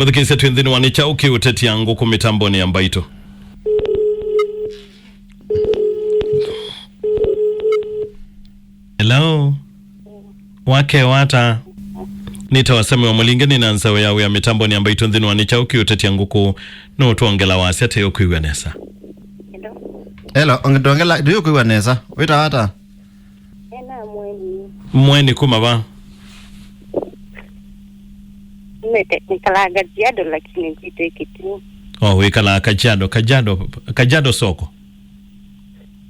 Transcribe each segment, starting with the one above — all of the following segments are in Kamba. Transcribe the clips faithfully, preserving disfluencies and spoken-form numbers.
Mũthikĩĩsya, twĩ nthĩnĩ wa Nĩ Kyaũ Kĩũtetya Ngũkũ mĩtambonĩ ya Mbaitũ. Hello? Wakya ata? Nĩtawa Samuel Mũlinge, nĩ na nzaũ ya wĩa mĩtambonĩ ya Mbaitũ nthĩnĩ wa Nĩ Kyaũ Kĩũtetya Ngũkũ. Nũtwongela wasya, tũyĩkwĩw'a nesa. Hello? Hello, ongedongela, tũyĩkwĩw'a nesa. Wĩtawa ata? Ena mweni. Mweni kuma va? Nĩte-, nĩkalaa Kajiado, lakini kwitũ Kitui. Oh, wĩkalaa Kajiado, Kajiado, Kajiado soko?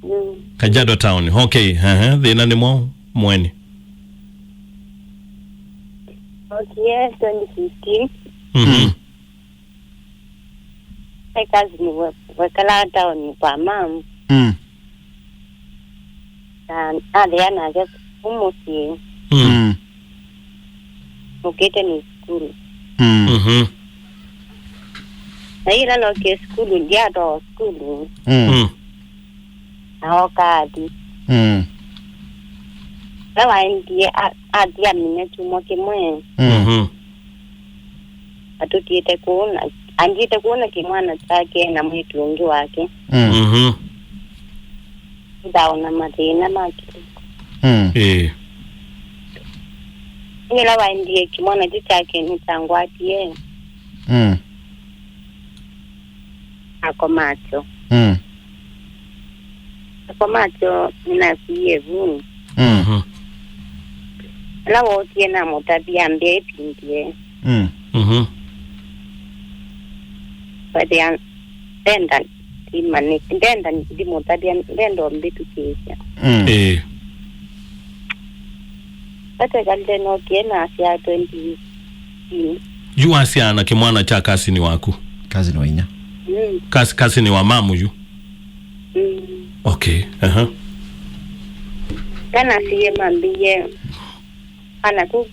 Mm. Kajiado town. Okay, ehe, thĩna nĩ mwaũ, mweni? Okay, twenty fifteen. Mhm. Mm. My cousin we-, wekalaa town kwa mom. Mm. Na athĩa nake kũu mũsyĩ. Mm. Mm. Mũkĩte nĩ sukulu. Mm. Mhm. Na yĩla nokie sukulu, ndyatwawa sukulu. Mm. Mm. Na oka athi. Mm. Ĩla waendie a-, athi amina kyumwa kĩmwe. Mm. Mhm. Atũtiĩte kũu na, andiĩte kũu na kĩmwana kyake na mwĩĩtu ũngĩ wake. Mm. Mhm. Ĩthau na mathĩna ma kĩlĩko. Mm. Ĩĩ. Yĩla waendie kĩmwana kyu kyake nĩkyangwatie. Mm. Ako macho. Mm. Ako macho nĩnasie vu. Mm. Mhm. Ĩla wookie namũtavya ambĩa ĩvindie. Mm. Mhm. But ya, ndenda ndimane-, ndenda ndimũtavya, ndenda ũmbĩtũkĩĩsya. Mm. Ĩĩ. Atekalile nokie nasya twenty fifteen. Yu wasyaa na kĩmwana kya kasini waku? Kasini wa inya. Mm. Kas-, kasini wa mamu yu? Mm. Okay, aha. Kana siye mambĩie. Ana ku,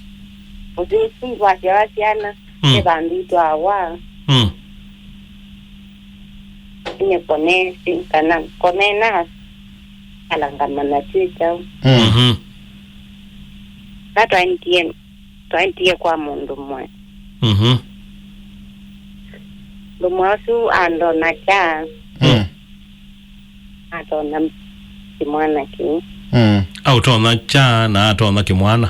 ũthi ũsu wasyawa syana, mm, nĩ vandũ itwawa. Mm. Nĩkonesi, kana konena, alangama na twĩ kyaũ. Mm. Mhm. Na twaendie, twaendie kwa mũndũ mwe. Mhm. Mũndũ mwe ũsu andona kya. Mm. Atonya kĩmwana kĩu. Mm. Aũtonya kya na atonya kĩmwana.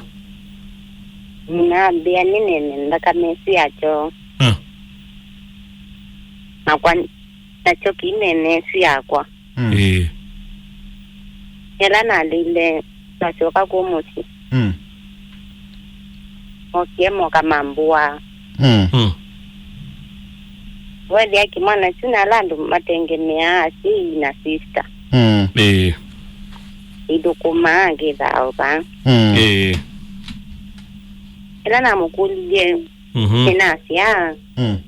Nambĩa nĩnene nthakame ĩsu yakyo. Mm. Nakwa nakyo kĩinene ĩsu yakwa. Mm. Ĩĩ. Ĩla naleile, nasyoka kũu mũsyĩ. Mm. Mokie moka mambũa. Mm. Mm. Wethĩa kĩmwana kyu na ala andũ matengemeaa asyai na sister. Mm. Ĩĩ. Ithũkũmaa kĩthao vaa. Mm. Ĩĩ. Ĩla namũkũlilye, mhm, nĩnasya. Mm.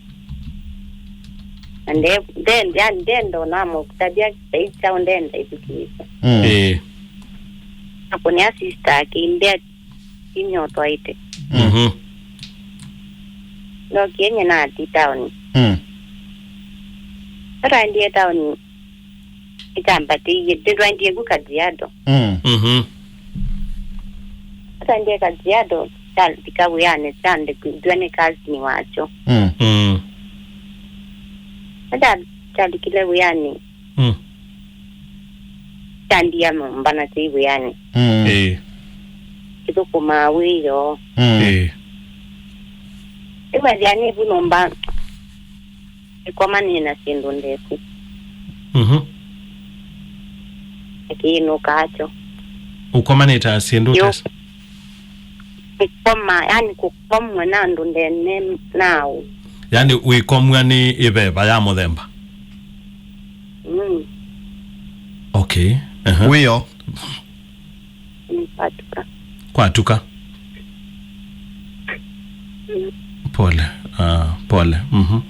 Na nde-, nde-, nde-, ndenda ona mũtavya kĩtai kyaũ ndenda ĩthukĩĩsya. Mm. Ĩĩ. Akũnĩa sister akĩmbĩa inyotwaĩte. Mm. Mhm. Nokie nye nathi taoni. Mm. Twaendie taoni, nĩkyambatĩie, nĩtwaendie ku Kajiado. Mm. Mhm. Twaendie Kajiado, kyalika wĩanĩ, kyandĩkithw'a nĩ cousin wakyo. Mm. Mm. Nĩkya-, kyalikile wĩanĩ, mm, kyandia nyũmba na kyai wĩanĩ. Mm. Ĩĩ. Kĩthũkũmaa wĩoo. Mm. Ĩĩ. Ĩwethĩa nĩ vu nyũmba ĩkomanĩe na syĩndũ ndeku. Mhm. Ĩkĩĩnũka kyo. Ũkomanĩte na syĩndũ, yo, tesa? Kũkoma, yani kũkomwa na andũ ndene nao. Yani wĩkomw'a nĩ ĩveva ya mũthemba? Mm. Okay. Aha. Wĩoo. Mm, kwatuka. Kwatuka. Mm. Pole. Ah, pole. Mhm.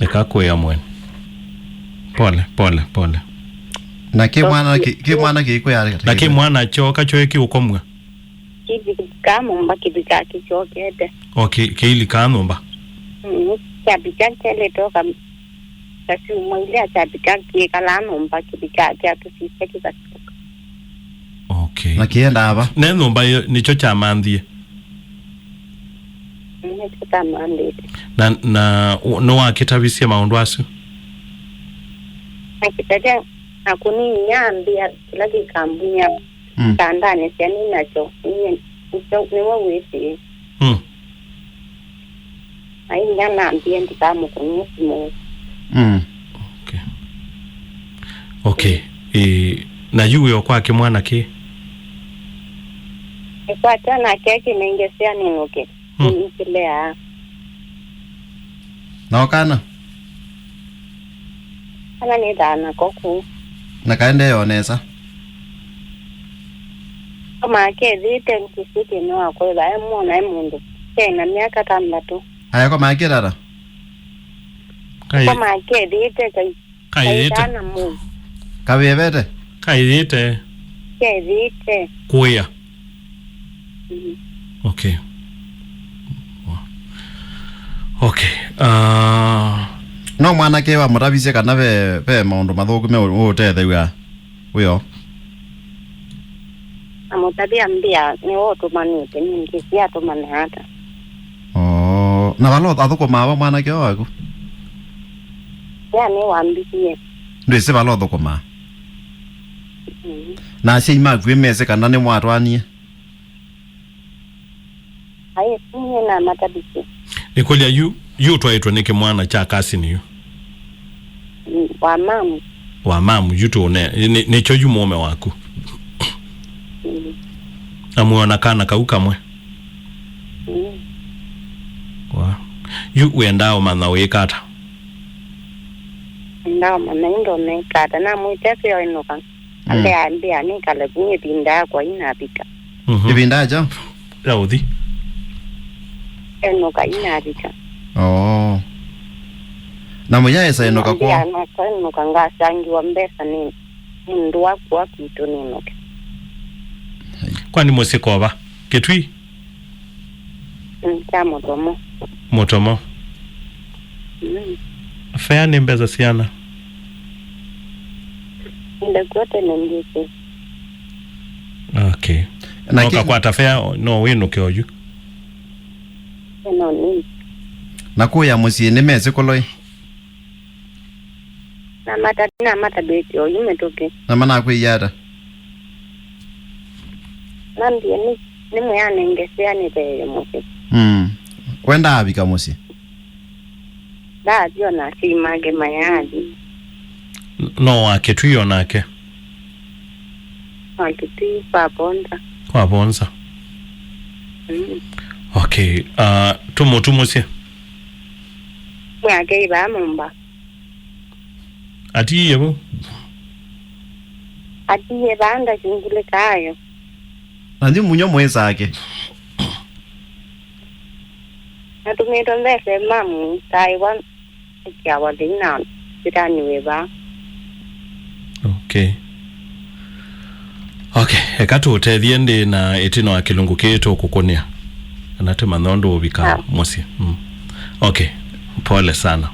Eka kuya mwen. Pole, pole, pole. Na kĩ mwana, kĩ, kĩ mwana kĩikwĩa? Na kĩ mwana kyoka kyo ĩkĩũkomw'a? Kĩvika nyũmba kĩvika kĩkyokete. O kĩ-, kĩilika nyũmba? Mm, kyavika kyeletoka. Kasyumwa ilĩ akyavika kĩkalaa nyũmba kĩvika kyatũsisya kĩkasyoka. Okay. Na kĩendaa va? Ne nyũmba ĩyo nĩkyo kyamanthie? Mm. Nĩtũtamambĩte. Na, na nĩwakĩtavisye maũndũ asu? Nakĩtavya na kũninyambĩa kĩla kĩkambumya Mm. Kandanĩ sya nĩ nakyo, nĩwe wĩsĩ. Mm. Ainya nambie ndikamũkũnĩe simũ. Mm. Okay. Okay. E, na yu wĩo kwa kĩmwana kĩ? Ĩkwatya nake kĩnengesya nĩnũke. Mm. Nĩkĩleaa. Na o kana? Kana nĩthaa nako kũu. Na kaendee o nesa? Komaa kethĩĩte nĩkĩsĩ thĩna wakwa ĩva emwona e mũndũ. Kena myaka tandatũ. Aya, komaa kĩtata? Kai- Komaa kethĩĩte kai- Kaĩyĩte. Kaitana mũu. Kavĩvete? Kaĩyĩte. Kethĩĩte. Kũĩa. Mhm. Okay. Okay. Uh, no mwanake wamũtavisye kana ve, ve maũndũ mathũku me ũtethew'a wĩo? Amũtavya mbĩa nĩwe ũtũmanĩte, ningĩ siatũmana ata. Oo, na vala athũkũmaa va mwanake o waku? Ya nĩwambikie. Ndwĩsĩ vala ũthũkũmaa? Mm. Na asyai maku ĩmesĩ kana nĩmwatwanie? Aĩ, niĩ namatavisye. Nĩkũlya yu, yu ũtwaĩtwe nĩ kĩmwana kya kasini yu? Mm, wa mamu. Wa mamu, yu tũũne, nĩ, nĩkyo yu mũũme waku? Mm. Na mwĩona kana kau kamwe? Mm. Wa. Yu wendaa ũmanya wĩka ata? Ndaũmanya ĩndo nĩka ata, namwĩte aseo ĩnũka. Mm. Ambĩa, ambĩa nĩkale vu ĩvinda yakwa inavika. Mhm. Ĩvinda aja? Ya ũthi. Enũka inavika. Oo. Na mũyaesa enũka kwoo? Ambĩa nasa enũka ngasangiwa mbesa nĩ, nĩ ndũa kũa kwitũ nĩnũke. Kwani mũsyĩ kova? Kĩtui? Mm, kya Mũtomo. Mũtomo. Mm. Fare nĩ mbesa siana? Ndakwete nĩ ngĩte. Okay. Na no ki- kakwata fare, no wĩnũke oyu? No nĩ. Na kũya mũsyĩ nĩ mesĩ kũloi? Namata-, namatavĩtye oyu mĩtũkĩ. Na manakwĩie ata? Nambie nĩ, nĩ mwĩanengesea nĩthee mũsyĩ. Mm. We ndaavika mũsyĩ? Ndaathi o na asyai make mayaathi. No wa Kĩtui o nake? Wa Kĩtui kwa Bonza. Kwa Bonza. Mm. Okay. Uh, tũmũtumũsye. Mwake ivaa mumba. Atiie vu? Atiie vaa ndasungulĩkaayo. Na nyu munyo mwĩsake. Natũmĩtwe mbesa mamu taĩwa ĩkĩawa thĩi na sitani wĩ vaa. Okay. Okay, eka tũũtethye ndĩ na ĩtina wa kĩlungu kĩĩ tũkũkũnĩa. Kana tũmanya ũndũ ũvika ah mũsyĩ. Mm. Okay, pole sana.